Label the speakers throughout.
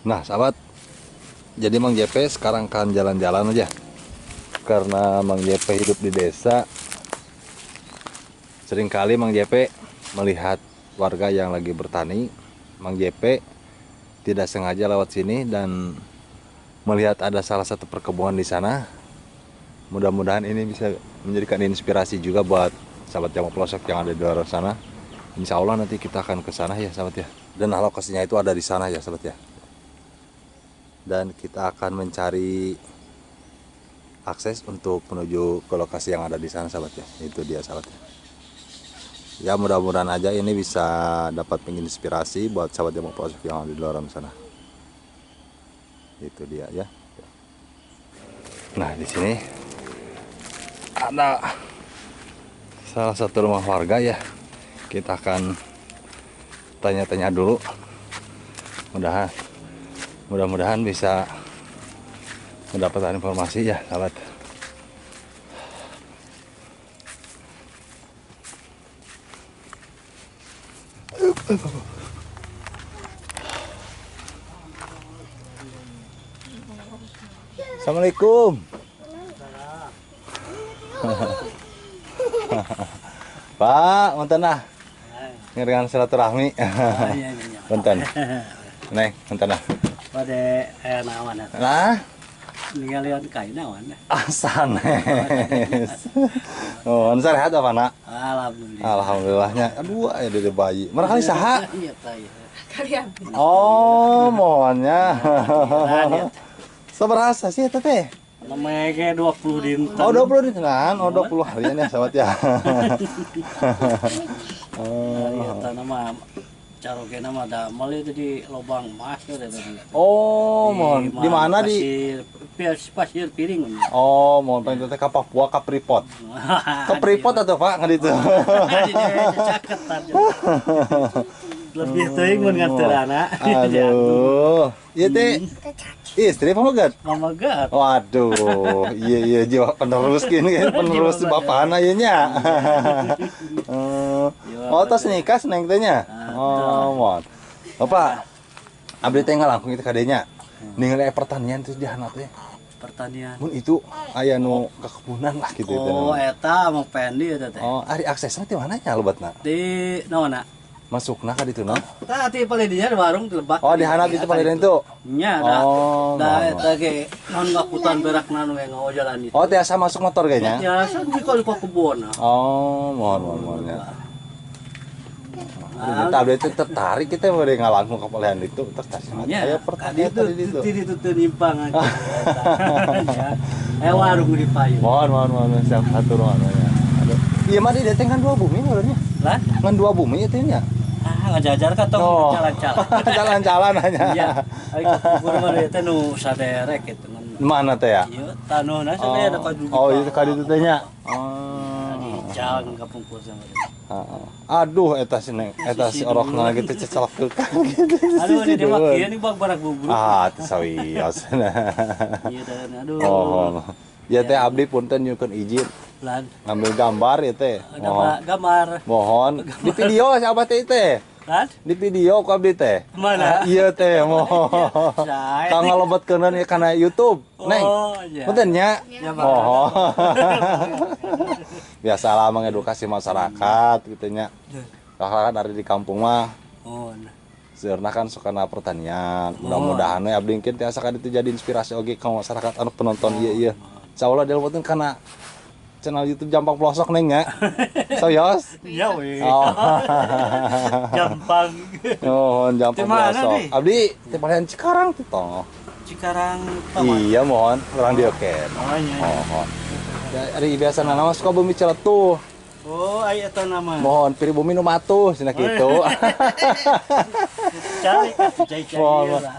Speaker 1: Nah sahabat, jadi Mang JP sekarang kan jalan-jalan aja. Karena Mang JP hidup di desa, seringkali Mang JP melihat warga yang lagi bertani. Mang JP tidak sengaja lewat sini dan melihat ada salah satu perkebunan di sana. Mudah-mudahan ini bisa menjadikan inspirasi juga buat sahabat Jampang Pelosok yang ada di luar sana. Insya Allah nanti kita akan ke sana ya sahabat ya. Dan lokasinya itu ada di sana ya sahabat ya. Dan kita akan mencari akses untuk menuju ke lokasi yang ada di sana sahabat ya. Itu dia sahabat ya. Ya mudah-mudahan aja ini bisa dapat menginspirasi buat sahabat Jampang Pelosok yang ada di luar sana. Itu dia ya. Nah di sini ada salah satu rumah warga ya. Kita akan tanya-tanya dulu. Mudah-mudahan bisa mendapatkan informasi ya sahabat. Assalamualaikum. Pak, punten ah. Ngerian silaturahmi. Punten. Neng, punten ah.
Speaker 2: Bade aya naon eta?
Speaker 1: Nah,
Speaker 2: ninggalian kai naon?
Speaker 1: Asanes. Oh, sehat apa nak?
Speaker 2: Alhamdulillah.
Speaker 1: Alhamdulillahnya. Aduh, aya dede bayi. Mana kali saha?
Speaker 3: Kalian.
Speaker 1: Oh, mohonnya. Sabaraha sih eta teh?
Speaker 2: Namanya kayak 20 dinten.
Speaker 1: Oh, 20 dintenan. Oh, 20 harian ya sahabat ya.
Speaker 2: Oh, eta nama caroge nama damel itu di lubang emas itu tadi.
Speaker 1: Oh, mohon. Di mana di
Speaker 2: pasir piring.
Speaker 1: Oh, mohon pengen teh ka Papua ka Freeport. Ka Freeport atau Pak ngan ditu.
Speaker 2: Lebih teuing mun nganteurana.
Speaker 1: Aduh. Ieu teh istri pameget?
Speaker 2: Pameget.
Speaker 1: Waduh, iya iya jiwa penerus gini, penerus bapana ieu nya. Oh, tos nikah seneng teh nya. Oh, mohon. Bapak, abdi teh ngalangkung itu kadenya. Ningali pertanian terus di handap teh.
Speaker 2: Pertanian.
Speaker 1: Mun itu aya nu kekebunan lah gitu.
Speaker 2: Oh, eta mau pendi eta teh.
Speaker 1: Oh, ari aksesna di mana nya lebatna?
Speaker 2: Di naonna?
Speaker 1: Masukna ka ditu na?
Speaker 2: Tah ti paledinya di warung di lebak.
Speaker 1: Oh, di handap itu paledinya itu.
Speaker 2: Nya dah.
Speaker 1: Oh,
Speaker 2: da eta ge naon ngakutan berakna nu ngajalan itu.
Speaker 1: Oh, tiasa masuk motor ge nya?
Speaker 2: Tiasa di ka kebon.
Speaker 1: Oh, mohon ya. Nah, abdi itu tertarik kita mau ngalangkung ke palihan itu tertarik.
Speaker 2: Aya
Speaker 1: pertanian tadi itu.
Speaker 2: Di itu teu nimpang aja. Aya warung di payung.
Speaker 1: Mohon siap hatur nuhun ya. Aduh. Ieu mah di teh kan dua bumi menurutnya.
Speaker 2: Lah?
Speaker 1: Ngan dua bumi itu nya.
Speaker 2: Ah, ngajajar ka tong jalan-jalan.
Speaker 1: Jalan-jalan aja.
Speaker 2: Iya. Ari kapungkur mah teh nu saderek kitu.
Speaker 1: Mana teh ya?
Speaker 2: Ieu taneuhna sadaya ka ditu.
Speaker 1: Oh, itu ka ditu teh nya. Oh.
Speaker 2: Jalan kapungkur sama.
Speaker 1: Aduh, eta si neng, eta si orokna gitu cecelek gitu.
Speaker 2: Aduh, di mah kieu nih bag barak bubruk.
Speaker 1: Ah, teu sawios.
Speaker 2: Iya dan aduh.
Speaker 1: Oh. Ya teh abdi punten nyukeun izin. Ngambil gambar ya teh.
Speaker 2: Gambar.
Speaker 1: Mohon di video si abah teh teh. Di video ku abdi teh.
Speaker 2: Mana?
Speaker 1: Iya teh, mohon. Kang ngalebetkeun ieu kana YouTube. Neng. Punten nya. Mohon. Biasalah mengedukasi masyarakat gitu nya. Kan dari di kampung mah. Seurna kan suka na pertanian. Mudah-mudahan we abdi mungkin tiasa ka ditu jadi inspirasi oge ka masyarakat anu penonton ieu ieu. Insyaallah dilebetin kana channel YouTube Jampang Pelosok neng nya. Serius?
Speaker 2: Iya we.
Speaker 1: Oh.
Speaker 2: Jampang.
Speaker 1: Oh, Jampang Pelosok. Abdi teh palihan Cikarang teh toh.
Speaker 2: Cikarang.
Speaker 1: Iya mohon, orang dieu ken.
Speaker 2: Oh iya.
Speaker 1: Mohon. Ari biasa nama suka bumi celetuh.
Speaker 2: Oh, aya eta nama.
Speaker 1: Mohon piri bumi nu matuh cenah kitu.
Speaker 2: Cari cari.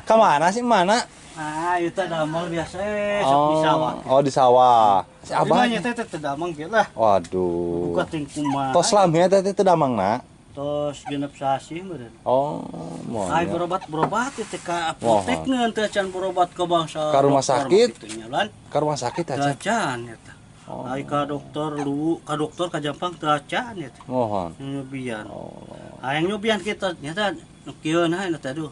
Speaker 1: Ka mana sih mana?
Speaker 2: Ah, itu damel biasa sok di sawah.
Speaker 1: Oh, di sawah. Si abah
Speaker 2: nya teh teu damang kieu lah.
Speaker 1: Waduh.
Speaker 2: Buka ting kumaha.
Speaker 1: Tos lami teh teu damangna.
Speaker 2: Tos genep sasih meureun.
Speaker 1: Oh, mohon.
Speaker 2: Ai berobat-berobat teh ka apotek ngeun teh can berobat ke bangsa.
Speaker 1: Ka rumah sakit. Ka rumah sakit acan.
Speaker 2: Acan eta. Ai ka dokter lu, ka dokter ka Jampang teu acan eta.
Speaker 1: Mohon.
Speaker 2: Nyobian. Hayang nyobian kita nyata nu kieu nah eta aduh.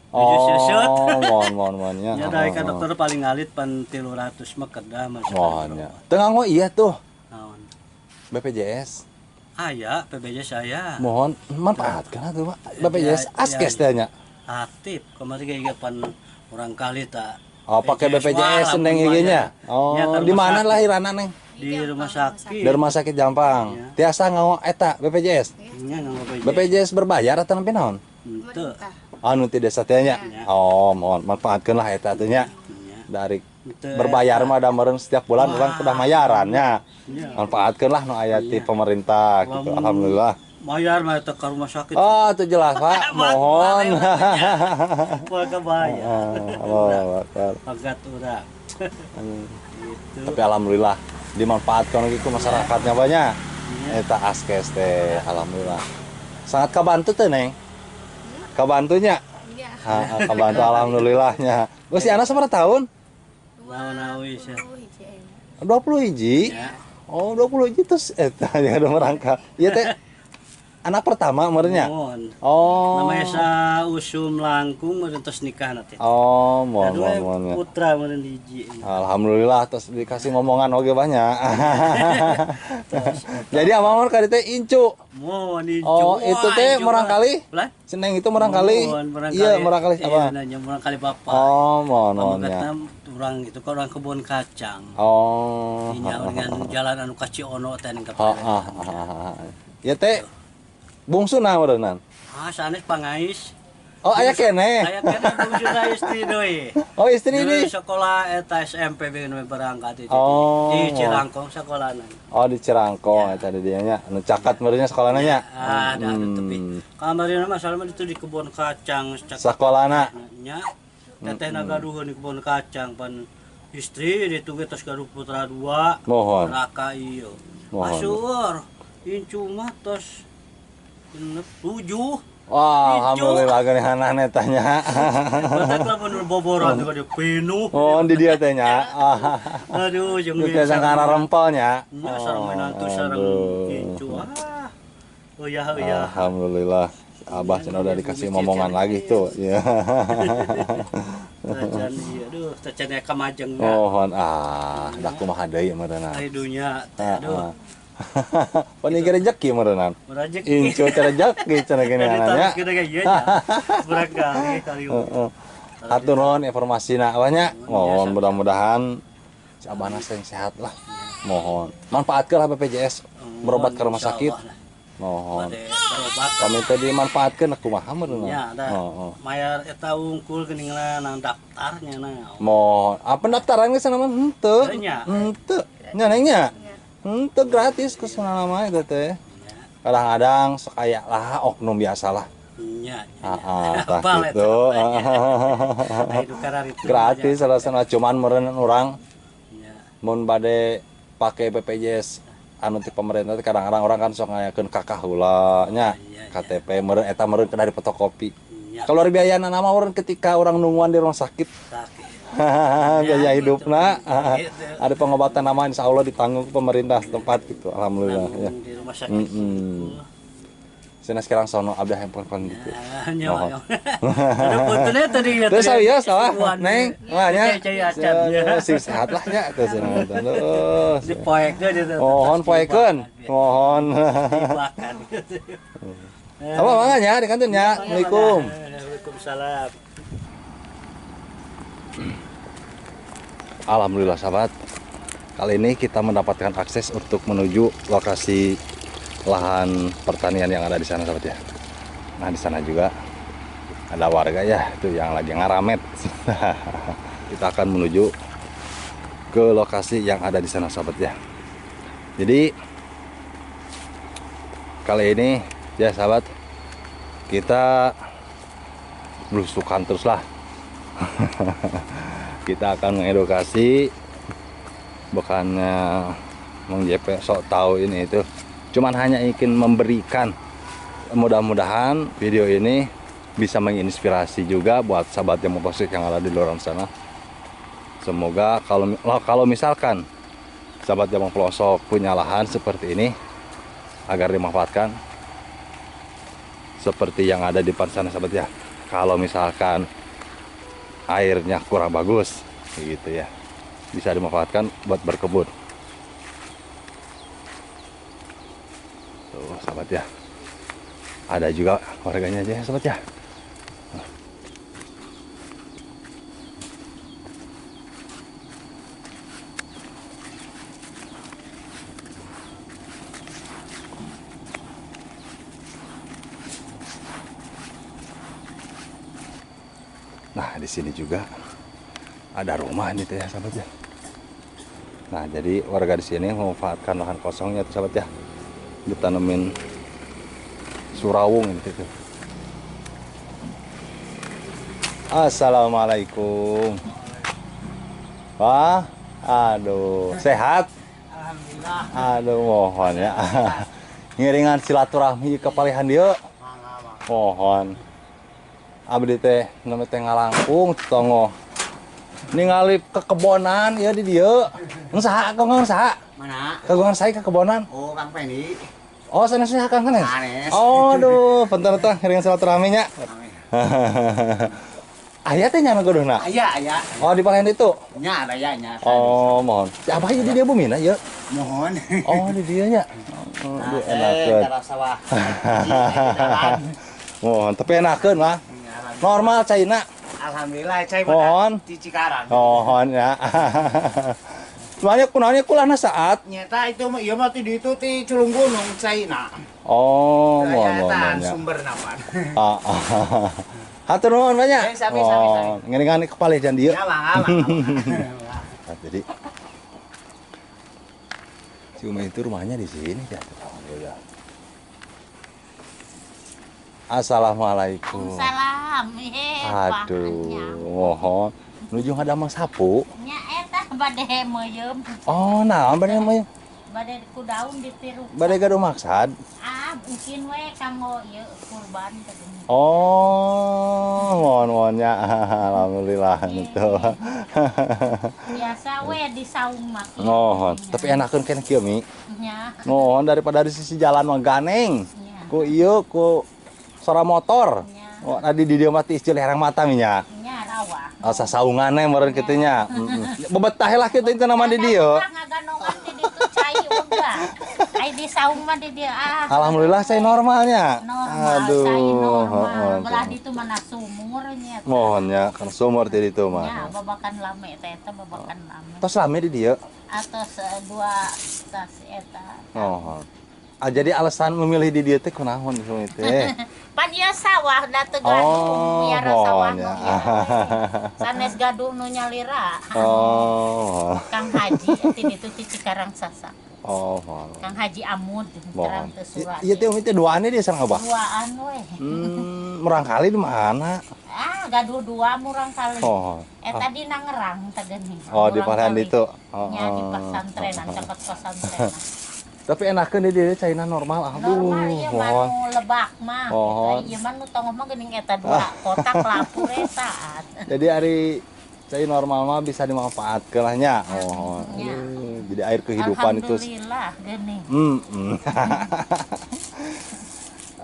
Speaker 1: Oh, mohon nya.
Speaker 2: Ya da ka dokter paling alit pan 300 mah kedah mah.
Speaker 1: Mohon nya. Teu nganggo iya tuh.
Speaker 2: Naon?
Speaker 1: BPJS.
Speaker 2: Aya BPJS aya.
Speaker 1: Mohon manfaatkan atuh Pak. BPJS askes teh nya.
Speaker 2: Aktif kemarin ge pan urang kali tak.
Speaker 1: Oh, pakai BPJS neng ieu nya. Oh, di mana lahiranna neng?
Speaker 2: Di rumah sakit.
Speaker 1: Di rumah sakit Jampang. Ya. Tiasa nganggo eta BPJS.
Speaker 2: Nya nganggo BPJS.
Speaker 1: BPJS berbayar atau nempi naon?
Speaker 2: Henteu.
Speaker 1: Anu ti desa teh nya. Oh, mohon manfaatkeun lah eta teh nya. Dari berbayar mah da meureun setiap bulan urang kudu mayarannya. Manfaatkeun lah nu aya ti pemerintah gitu. Alhamdulillah.
Speaker 2: Bayar mah teh ka rumah sakit.
Speaker 1: Oh, itu jelas, Pak. Mohon.
Speaker 2: Warga bayar.
Speaker 1: Allahu Akbar.
Speaker 2: Pagat urang. Gitu.
Speaker 1: Tapi alhamdulillah dimanfaatkan lagi ku masyarakatnya banyak. Eta askes teh alhamdulillah. Sangat kabantu teh, Neng. Kabantunya?
Speaker 3: Iya.
Speaker 1: Ha, kabantu alhamdulillahnya. Geus si anak sabaraha tahun? 20 hiji. Oh, 20 hiji terus eta ya udah merangkak. Ieu teh anak pertama meureunnya. Oh.
Speaker 2: Namanya sa usum langkung meureun tos nikah na teh.
Speaker 1: Oh, mohon.
Speaker 2: Putra meureun hiji.
Speaker 1: Alhamdulillah terus dikasih ngomongan oge banyak. Jadi abang mah ka teh incu.
Speaker 2: Mohon incu.
Speaker 1: Oh, itu teh murangkali? Seneng itu murangkali. Iya, murangkali apa?
Speaker 2: Iya, murangkali bapak.
Speaker 1: Oh, mohon ya.
Speaker 2: Urang itu ke orang kebun kacang.
Speaker 1: Oh.
Speaker 2: Dengan jalan anu ka Ciono teh ning ka.
Speaker 1: Heeh. Ya teh bungsuna meureunnan.
Speaker 2: Ah, sanes pangais.
Speaker 1: Oh, aya keneh.
Speaker 2: Aya keneh bungsuna istri deui.
Speaker 1: Oh, istri deui.
Speaker 2: Sekolah eta SMP nu berangkat itu.
Speaker 1: Oh.
Speaker 2: Di Cirangkong sekolahna.
Speaker 1: Oh, di Cirangkong eta di dieu nya. Anu cakat meureunnya sekolahna nya.
Speaker 2: Ah, ada tepi. Kamarina mah salma itu di kebun kacang
Speaker 1: sekolahna.
Speaker 2: Nya. Teteh nagaduheun di kebun kacang pan istri ditunggu tos gaduh putra dua.
Speaker 1: Mohon.
Speaker 2: Raka ieu. Asuur incu mah tos 7.
Speaker 1: Wah, alhamdulillah geuningan eta nya.
Speaker 2: Batak lamun boboran juga dia penuh.
Speaker 1: Oh, di dia teh nya.
Speaker 2: Aduh, jeung
Speaker 1: biasa kana rempel nya.
Speaker 2: Nya sareng menantu sareng incu. Ah. Oh ya, oh ya.
Speaker 1: Alhamdulillah. Abah cenah udah dikasih momongan lagi tuh. Ya.
Speaker 2: Tacan ieu aduh, tacan ka majeng.
Speaker 1: Mohon ah, da kumaha deui meureunna.
Speaker 2: Ai dunya teh aduh.
Speaker 1: Paniki rezeki meureunnan. Incu teh rezeki cenah gini ananya.
Speaker 2: Heeh.
Speaker 1: Hatur nuhun informasina abahnya. Mohon mudah-mudahan si abahna sing sehat lah. Mohon manfaatkeun lah BPJS berobat ke rumah sakit. Mohon. Kami teh dimanfaatkeun kumaha meureunna.
Speaker 2: Ya, heeh. Mayar eta wungkul geuning nang daftarnya na.
Speaker 1: Mohon. Ah pendaftaran geus mah henteu. Henteu. Nya neng nya. Henteu gratis kusuna mah eta teh. Kadang-kadang sok aya lah oknum biasalah.
Speaker 2: Nya.
Speaker 1: Heeh, tah kitu. Gratis alasan cuman meureun urang. Mun bade pake BPJS anu ti pemerintah kadang-kadang orang kan sok ngayakeun kakah heula nya. KTP meureun eta meureun kena difotokopi. Keluar biayana mah urang ketika orang nungguan di rumah sakit. Biaya hidupna ada pengobatan nama insya Allah ditanggung pemerintah setempat gitu alhamdulillah ya.
Speaker 2: Di rumah sakit.
Speaker 1: Sina sekarang sono abdi handphone gitu.
Speaker 2: Aduh,
Speaker 1: terus ya salah neng wah nya sing sehat lah nya terus terus
Speaker 2: dipoekeun
Speaker 1: mohon poekeun mohon apa mangga nya di kantin nya. Assalamualaikum.
Speaker 2: Waalaikumsalam.
Speaker 1: Alhamdulillah sahabat, kali ini kita mendapatkan akses untuk menuju lokasi lahan pertanian yang ada di sana sahabat ya. Nah di sana juga ada warga ya itu yang lagi ngaramet. Kita akan menuju ke lokasi yang ada di sana sahabat ya. Jadi kali ini ya sahabat, kita belusukan terus lah. Kita akan mengedukasi, bukannya Mang JP sok tahu ini itu, cuman hanya ingin memberikan. Mudah-mudahan video ini bisa menginspirasi juga buat sahabat yang motosiklet yang ada di luar sana. Semoga kalau misalkan sahabat Jampang Pelosok punya lahan seperti ini, agar dimanfaatkan seperti yang ada di depan sana sahabat ya. Kalau misalkan airnya kurang bagus gitu ya, bisa dimanfaatkan buat berkebun. Tuh sahabat ya, ada juga warganya aja ya sahabat ya. Nah, di sini juga ada rumah nih ya sahabat ya. Nah, jadi warga di sini memanfaatkan lahan kosongnya tuh sahabat ya. Ditanemin surawung ini tuh. Assalamualaikum. Wah, aduh, sehat?
Speaker 2: Alhamdulillah.
Speaker 1: Aduh, mohon ya. Ngiringan silaturahmi ke palihan dieu. Mohon. Abdi teh nami teh ngalangkung tongo ningali kekebonan ya di dieu. Saha kagungan saha?
Speaker 3: Mana?
Speaker 1: Kagungan saya kekebonan.
Speaker 3: Oh, Kang Pendi.
Speaker 1: Oh, sanes Kang sanes.
Speaker 3: Sanes.
Speaker 1: Oh, aduh, bentar teh ngiringan silaturahmi nya. Aya teh nya gaduhna?
Speaker 3: Aya, aya.
Speaker 1: Oh, di palihan itu?
Speaker 3: Nya, aya nya.
Speaker 1: Oh, mohon. Si abah di dieu bumina ieu?
Speaker 3: Mohon.
Speaker 1: Oh, di dieu nya. Oh, enakeun.
Speaker 3: Sawah.
Speaker 1: Mohon, tapi enakeun mah. Normal caina.
Speaker 3: Alhamdulillah cai
Speaker 1: mohon
Speaker 3: di Cikarang.
Speaker 1: Mohon ya. Soalnya kunaonnya kulahna saat
Speaker 3: nyata itu mah ieu mah ti ditu ti Culung Gunung caina.
Speaker 1: Oh, mohon mohon.
Speaker 3: Sumber napan.
Speaker 1: Heeh. Hatur nuhun banyak.
Speaker 3: Sami sami sami.
Speaker 1: Ngiringan kepalih jan dieu.
Speaker 3: Ya mangga mangga.
Speaker 1: Nah, jadi si Umi itu rumahnya di sini ya. Alhamdulillah. Assalamualaikum.
Speaker 4: Salam.
Speaker 1: Aduh, mohon. Nuju ngadamel sapu.
Speaker 4: Nya eta bade meuyeum.
Speaker 1: Oh, naon bade meuyeum?
Speaker 4: Bade ku daun ditiru.
Speaker 1: Bade gaduh maksad?
Speaker 4: Ah, mungkin we kanggo ieu kurban teh.
Speaker 1: Oh, mohon nya. Alhamdulillah gitu.
Speaker 4: Biasa we di saung mah.
Speaker 1: Mohon, tapi enakeun keneh kieu Mi.
Speaker 4: Nya.
Speaker 1: Mohon daripada di sisi jalan mah ganeng. Ku ieu ku suara motor. Oh, tadi di dia mati istilah herang mata minya.
Speaker 4: Nya rawa.
Speaker 1: Oh, sasaungane meureun kitu nya. Bebetah lah kitu itu nama di dieu.
Speaker 4: Ngaganongan di ditu cai uga. Ai di saung mah di dieu ah.
Speaker 1: Alhamdulillah saya normalnya.
Speaker 4: Normal,
Speaker 1: aduh,
Speaker 4: cai normal. Belah ditu mana sumur nya.
Speaker 1: Mohon nya, kan sumur di ditu mah.
Speaker 4: Nya babakan lame teh eta babakan lame.
Speaker 1: Tos lame di dieu?
Speaker 4: Atos dua tas eta.
Speaker 1: Oh. Ah, jadi alasan memilih di dieu teh kunaon teh?
Speaker 4: Pan ieu sawah da teu gaduh, miara sawah nu ieu. Sanes gaduh nu nyalira.
Speaker 1: Oh.
Speaker 4: Kang Haji ti ditu ti Cikarang Sasak.
Speaker 1: Oh.
Speaker 4: Kang Haji Amud terang teu surat.
Speaker 1: Ieu teh umi teh duaan dia sareng abah.
Speaker 4: Duaan we.
Speaker 1: Murang kali di mana?
Speaker 4: Ah, gaduh dua murang kali.
Speaker 1: Oh.
Speaker 4: Eta di Nangerang teh geuning.
Speaker 1: Oh, di palihan ditu.
Speaker 4: Oh. Nya di pasantrenan, caket pasantrenan.
Speaker 1: Tapi enakeun di dieu caina normal. Aduh,
Speaker 4: normal ieu mah nu lebak mah.
Speaker 1: Oh.
Speaker 4: Ieu mah nu tongoh mah geuning eta dua kotak lapur eta.
Speaker 1: Jadi ari cai normal mah bisa dimanfaatkeun lah nya. Oh. Jadi air kehidupan itu.
Speaker 4: Alhamdulillah geuning.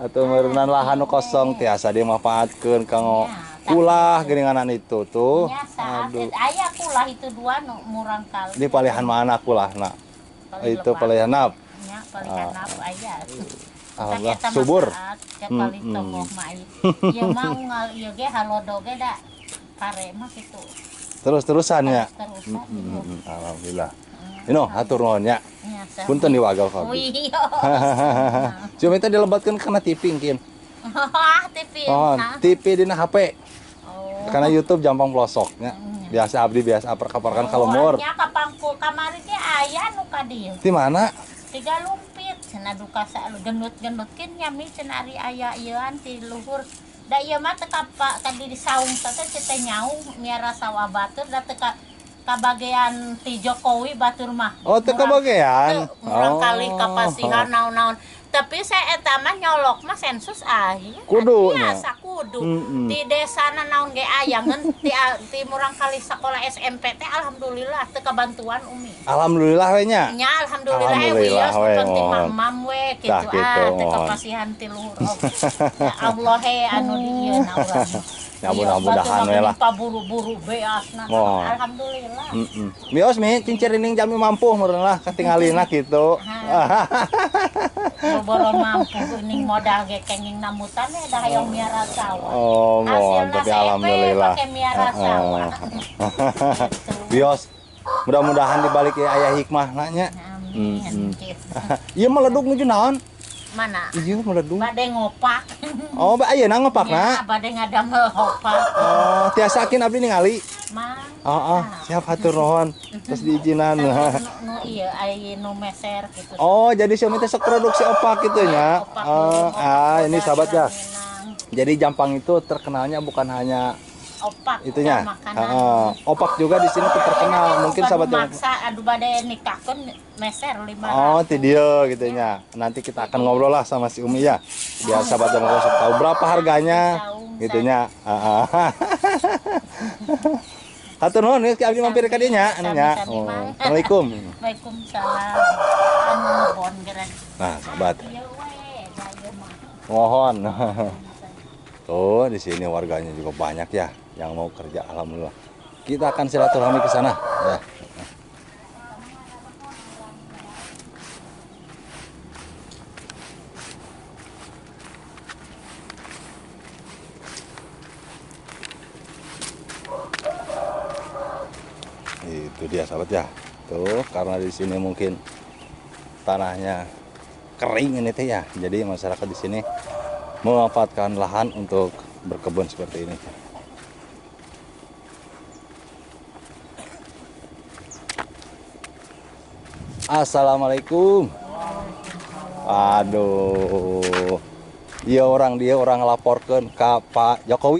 Speaker 1: Atau meureunan lahan nu kosong tiasa dimanfaatkeun kanggo kulah geuninganan itu tuh.
Speaker 4: Aduh. Aya kulah itu dua nu murang kali.
Speaker 1: Di palihan mana kulahna? Itu palihan nap.
Speaker 4: Nya palihan nap aya.
Speaker 1: Alhamdulillah subur.
Speaker 4: Paling tokoh mah ieu mah unggal ieu ge halodo ge da pare mah kitu.
Speaker 1: Terus-terusan ya.
Speaker 4: Terus-terusan.
Speaker 1: Alhamdulillah. Ino hatur nuhun nya. Punten diwagal kabeh. Cuma itu dilebatkeun kana TV engkin.
Speaker 4: TV.
Speaker 1: Oh, TV dina HP. Karena YouTube jampang pelosoknya. Biasa abdi biasa apar-kaparkan kalau mur.
Speaker 4: Nya kapangku kamari ge aya nu ka dieu.
Speaker 1: Di mana?
Speaker 4: Tiga lumpit cenah duka gendut-gendutkeun nyami cenah ari aya ieuan ti luhur. Da ieu mah teu ka di saung teh teh nyaung miara sawah batur da teu ka kabagean ti Jokowi batur mah.
Speaker 1: Oh, teu kabagean.
Speaker 4: Murang kali kapasihan naon-naon. Tapi saya eta mah nyolok mah sensus aya.
Speaker 1: Kudu
Speaker 4: biasa kudu. Di desana naon ge aya ngan ti murang kali sekolah SMP teh alhamdulillah teu kabantuan umi.
Speaker 1: Alhamdulillah we nya.
Speaker 4: Nya alhamdulillah we wios penting mamam we kitu ah teu kapasihan ti luhur. Ya Allah he anu di ieu na urang.
Speaker 1: Ya mudah-mudahan we lah.
Speaker 4: Paburu-buru beasna. Alhamdulillah.
Speaker 1: Heeh. Mios mi cincirining jami mampu meureun lah katingalina kitu.
Speaker 4: Boro mampu ning modal ge kenging namutan we da hayang miara sawah.
Speaker 1: Oh, mohon tapi alhamdulillah.
Speaker 4: Pake miara sawah.
Speaker 1: Bios, mudah-mudahan dibalik ya aya hikmahna nya.
Speaker 4: Amin.
Speaker 1: Ieu meledug nuju naon?
Speaker 4: Mana?
Speaker 1: Iya meledug.
Speaker 4: Bade ngopak.
Speaker 1: Oh, ba ayeuna ngopakna?
Speaker 4: Ya, bade ngadamel opak.
Speaker 1: Oh, tiasa kin abdi ningali.
Speaker 4: Mang.
Speaker 1: Heeh, siap hatur nuhun. Terus diizinan.
Speaker 4: Nu ieu ai nu meser gitu.
Speaker 1: Oh, jadi si Umi teh sok produksi opak gitu nya. Oh, ah ini sahabat ya. Jadi Jampang itu terkenalnya bukan hanya
Speaker 4: opak
Speaker 1: itunya. Opak juga di sini tuh terkenal. Mungkin sahabat yang
Speaker 4: maksa aduh bade nikahkeun meser 500.
Speaker 1: Oh, ti dieu gitu nya. Nanti kita akan ngobrol lah sama si Umi ya. Biar sahabat yang mau tahu berapa harganya gitu nya. Heeh. Hatur nuhun geus abdi mampir ka dieu nya anu nya. Oh, Assalamualaikum.
Speaker 4: Waalaikumsalam. Anu ngebon geura.
Speaker 1: Nah, sahabat.
Speaker 4: Ieu we, da ieu mah.
Speaker 1: Mohon. Tuh, di sini warganya juga banyak ya yang mau kerja, alhamdulillah. Kita akan silaturahmi ke sana ya. Itu dia sahabat ya. Tuh, karena di sini mungkin tanahnya kering ini teh ya. Jadi masyarakat di sini memanfaatkan lahan untuk berkebun seperti ini. Assalamualaikum. Aduh. Iya orang dia orang laporkan ke Pak Jokowi.